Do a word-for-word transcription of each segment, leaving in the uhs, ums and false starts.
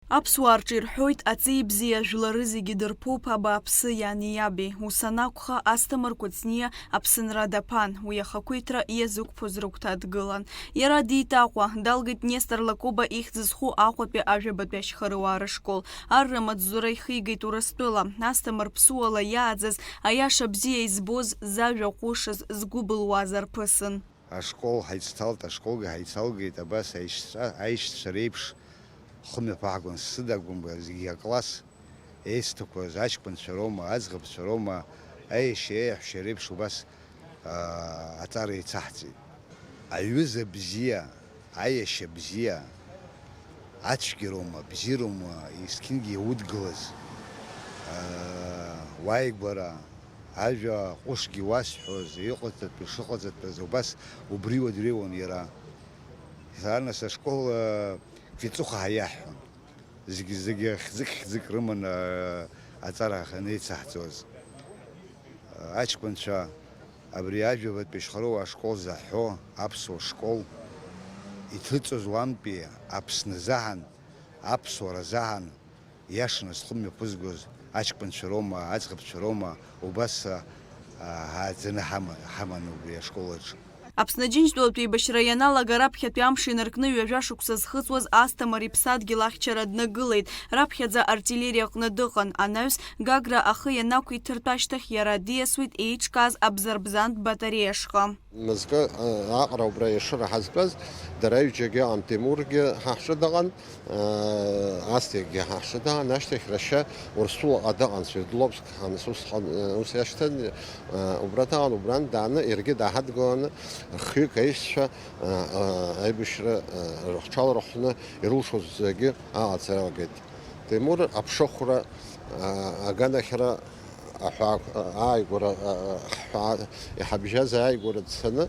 Аԥсуаа рҿы ирҳәоит, аҵеи бзиа жәлары зегьы дырԥоуп абааԥсы иани иаби. Ус анакәха, Асҭамыр Кәыҵниа Аԥсынра даԥан, уи ахақәиҭра иазықәԥоз рыгәҭа дгылан. Иара диит Аҟәа, далгеит Нестор Лакоба ихьӡ зху Аҟәатәи ажәабатәи ашьхаруаа рышкол. Арра маҵзура ихигеит Урыстәыла. Асҭамыр ԥсуала иааӡаз, аиаша бзиа избоз, зажәа ҟәышыз, згәы былуаз арԥысын. Ашкол ҳаицҭалт, ашколгьы ҳаицалгеит, абас аишьцәа, аишьцәа реиԥш хымҩаԥаҳгон, сыдагәымга, зегьы акласс еицҭақәаз аҷкәынцәа роума, аӡӷабцәа роума, аиашьа, аиаҳәшьа реиԥш убас, аа, аҵара еицаҳҵеит. Аҩыза бзиа, аиашьа бзиа, ацәгьароума, абзиароума, есқьынгьы иудгылаз, аа, уааигәара, ажәа ҟәышгьы уасҳәоз, иҟаҵатәу шыҟаҵатәыз, убас убри уадреиуан иара. Заарнас ашкол, аа, Кәиҵыхәа ҳәа иаҳҳәон. Зегьы-зегьы хьӡык-хьӡык рыманы аҵара анеицаҳҵоз. Аҷкәынцәа абри ажәабатәи ашьхаруаа ашкол заҳҳәо аԥсуа школ иҭыҵыз уантәи Аԥсны заҳан, аԥсуара заҳан, иашаны зхы мҩаԥызгоз аҷкәынцәа роума, аӡӷабцәа роума, убас, а, ааӡаны ҳама-, ҳаман убри ашкол аҿы. Аԥсны Џьынџьтәылатә еибашьра ианалага раԥхьатәи амш инаркны ҩажәа шықәса зхыҵуаз Асҭамыр иԥсадгьыл ахьчара днагылеит. Раԥхьаӡа артиллериа аҟны дыҟан. Анаҩс, Гагра ахы ианақәиҭыртә ашьҭахь иара диасуеит еиҿкааз абзарбзантә батареиашҟа. Мызкы, а, аҟара убра Ешыра ҳазтәаз, дара ҩыџьагьы ыҟан, Темургьы ҳа ҳҿы дыҟан, а, Астегьгьы ҳа ҳҿы дыҟан, ашьҭахь рашьа Урыстәылаҟа дыҟан, Свердловск ҳаныс усҟан, а, ус иашьҭан, а, убра дыҟан, убрантә дааны иаргьы дааҳадгыланы, рхҩык аишьцәа, а, а, аибашьра, а, рыхҽалархәны ирылшоз зегьы аҟаҵара иалагеит. Темур аԥшыхәра, а, аганахьра, аҳәаа-, ааигәара, а, а, ҳҳәаа-, иҳабжьаз ааигәара дцаны, а,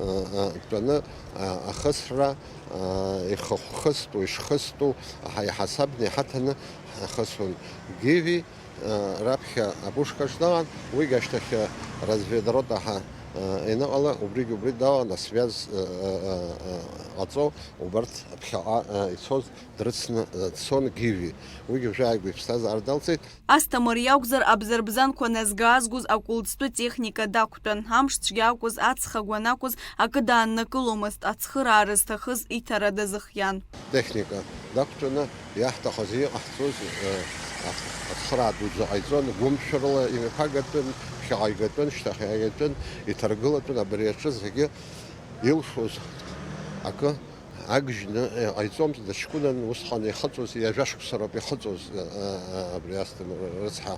а, дтәаны, а, ахысра, а, ихыхәхысту, ишхысту, аҳа-, иҳасабны иҳаҭаны ҳахысуан. Гиви, а, раԥхьа апушкаҿ дыҟан, уигь ашьҭахь, а, разведрота ҳәа, а, ианыҟала, убригь убри далан, асвязь, а, а, а, а, ҟаҵо, убарҭ ԥхьаҟа, а, ицоз дрыцны, а, дцон Гиви. Уигь уажәы ааигәа иԥсҭазаара далҵит. Асҭамыр иакәзар, абзарбзанқәа назгы-аазгоз акәылӡтәы техника дақәтәан. Амш цәгьа акәыз, аҵх агәы анакәыз, акы дааннакыломызт, ацхыраара зҭахыз иҭара дазыхиан. Техника дақәтәаны иаҳҭахыз, иҟаҳҵоз, э, ацхыраара дуӡӡа ҟаиҵон, гәымшәарыла имҩаԥагатәын, ԥхьаҟа игатәын, шьҭахьҟа игатәын, иҭаргылатәын, абри аҿы зегьы илшоз акы агыжьны, э, ҟаиҵомызт, дыҷкәынан усҟан ихыҵуаз, ҩажәа шықәса роуп ихыҵуаз, э, э, э, абри Асҭамыр рыцҳа,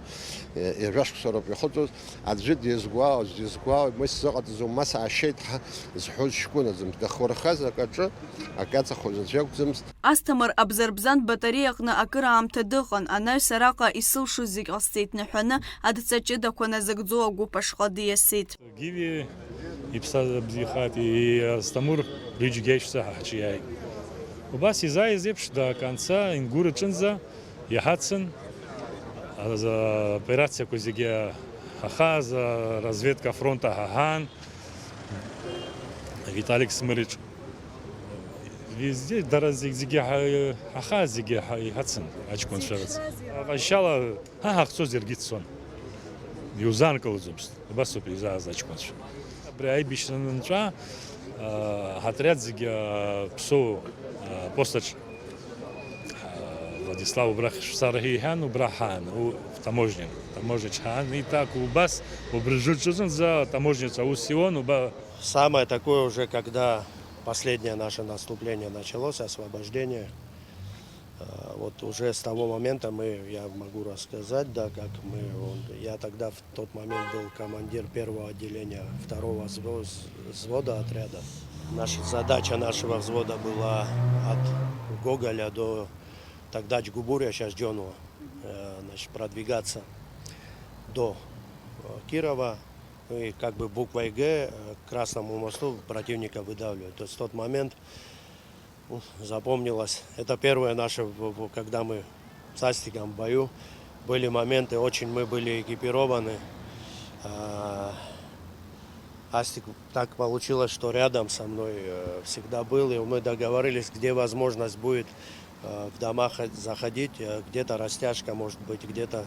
э, ҩажәа шықәса роуп ихыҵуаз, аӡәы дизгәаауаз, дизгәаауеит, ма исзыҟаҵаӡом, ма саашьеит ҳәа зҳәоз ҷкәынаӡамызт, дахурхаз акаҿы, акы иаҵахоз аӡә иакәӡамызт. Асҭамыр абзарбзантә батареиаҟны акыраамҭа дыҟан, анаҩс араҟа исылшоз зегь ҟасҵеит наҳәаны, адҵа ҷыдақәа назыгӡо агәыԥ ашҟа диасит. Гиви иԥсадгьыл бзиахааит, и-, Асҭамыр рҩыџьагьы аишьцәа ҳа ҳҿы иааит. Убас изааиз еиԥш, до конца Ингур аҿынӡа иҳацын, аз-, аоперациақәа зегьы ҳахааз, разведка афронта ҳаҳан, Виталик Смырич. Везде, дара зегь-, зегьы ҳа-, ҳахааз зегьы ҳа-, иҳацын, аҷкәынцәа рыц. Ҟазшьала ҳа ҳахьцоз иаргьы дцон. Иузаанкылаӡомызт. Убас ауп изааз аҷкәынцәа. Абри аибашьра анынҵәа, а, ҳотриад зегьы, а, Ԥсоу, а, апостаҿ, а, Владислав убрахь шәцар ҳәа иҳәан, убра ҳаан, у, таможня, таможняҿ ҳаан, и так убас, убри ҿыцынӡа атаможняҿ аус иуан, уба. Самое такое уже, когда последнее наше наступление началось, освобождение, а, вот уже с того момента мы, я могу рассказать, да, как мы, он, я тогда в тот момент был командир первого отделения второго взво-, взвода отряда. Наша задача нашего взвода была от Гоголя до тогда Джгубуря, сейчас Джонуа, э, значит, продвигаться до, э, Кирова. Ну и как бы буквой «Г», э, к Красному мосту противника выдавливать. То есть в тот момент, ну, запомнилось. Это первое наше, в-, в-, когда мы с Астиком в бою. Были моменты, очень мы были экипированы. А, Астик, так получилось, что рядом со мной, э, всегда был, и мы договорились, где возможность будет, э, в дома хо- заходить, э, где-то растяжка, может быть, где-то,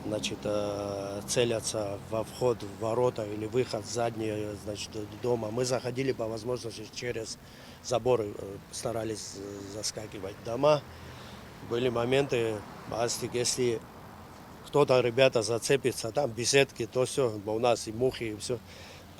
значит, э, целятся во вход в ворота или выход задний, э, значит, д- дома. Мы заходили по возможности через заборы, э, старались, э, заскакивать в дома. Были моменты, Астик, если кто-то, ребята, зацепится, там беседки, то все, у нас и мухи, и все.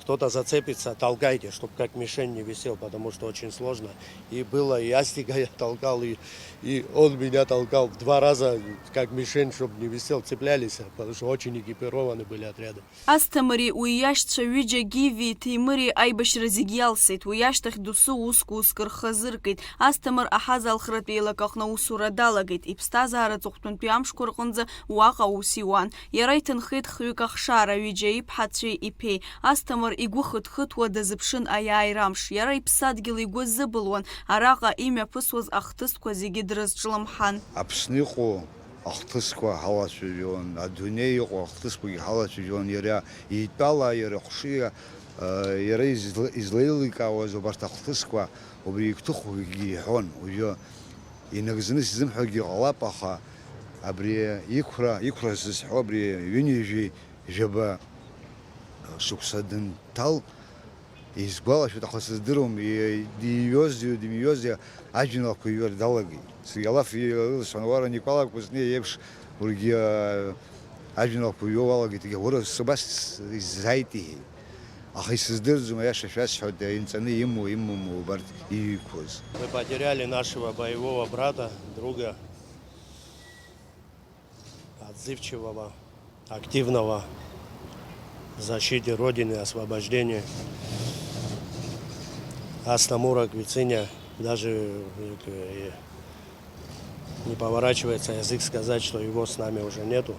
Кто-то зацепится, толкайте, чтобы как мишень не висел, потому что очень сложно. И было, и Астика я толкал, и, и он меня толкал два раза, как мишень, чтобы не висел, цеплялись, потому что очень экипированы были отряды. Асҭамыри уи иашьцәа ҩыџьа Гиви Ҭемыри аибашьра зегь иалсит. Уи ашьҭахь досу уск-уск рхы азыркит. Асҭамыр аҳазалхратә еилак аҟны аусура далагеит. Иԥсҭазаара аҵыхәтәантәи амшқәа рҟынӡа уаҟа аус иуан. Иара иҭынхеит хҩык ахшара, ҩыџьа иԥҳацәеи иԥеи. Асҭамыр игәы хыҭхыҭуа дазыԥшын аиааира амш. Иара иԥсадгьыл игәы азыбылуан, араҟа имҩаԥысуаз ахҭысқәа зегьы дрызҿлымҳан. Аԥсны иҟоу ахҭысқәа ҳалацәажәон, адунеи иҟоу ахҭысқәагьы ҳалацәажәон, иара итәала, иара хәшиа, э, иара изла-, излеиликаауаз убарҭ ахҭысқәа убри игәҭыхогьы иҳәон. Уажәы инагӡаны сзымҳәогьы ҟалап, аха абри иқәра, иқәра зызҳәо абри ҩынҩажәи жәаба шықәса дынҭал, изгәалашәоит, аха сыздыруам, и-, диҩозеи, дымҩозеи, ажәеинраалақәа иҩуа далагеит. Саргьы алаф иласҳәан, уара Никәала Кәыҵниа иеиԥш ургьы, а, ажәеинраалақәа иҩуа уалагеит, егьа уара сыбас иззааит иҳәеит. Аха исыздырӡом, аиаша шәасҳәоит, инҵаны имоу, имаму убарҭ иҩқәоз. Мы потеряли нашего боевого брата, друга, отзывчивого, активного в защите Родины, освобождения. Астамура Квициня, даже, э, не поворачивается язык сказать, что его с нами уже нету.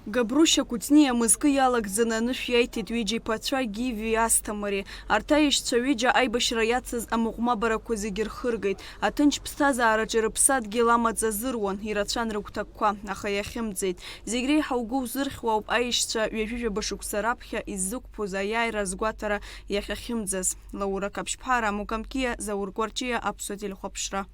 Габрушьа Кәыҵниа мызкы иалагӡаны анышә иаиҭеит ҩыџьа иԥацәа Гиви Асҭамыри. Арҭ аишьцәа ҩыџьа аибашьра иацыз амыҟәмабарақәа зегьы рхыргеит. Аҭынч ԥсҭазаараҿы рыԥсадгьыл амаҵ азыруан, ирацәан рыгәҭакқәа, аха иахьымӡеит. Зегь реиҳа угәы узырхьуа ауп аишьцәа ҩажәижәаба шықәса раԥхьа иззықәԥоз аиааира азгәаҭара иахьахьымӡаз. Лаура Каԥшьԥҳа, Раму Камкиа, Заур Кәарҷиа, Аԥсуа телехәаԥшра.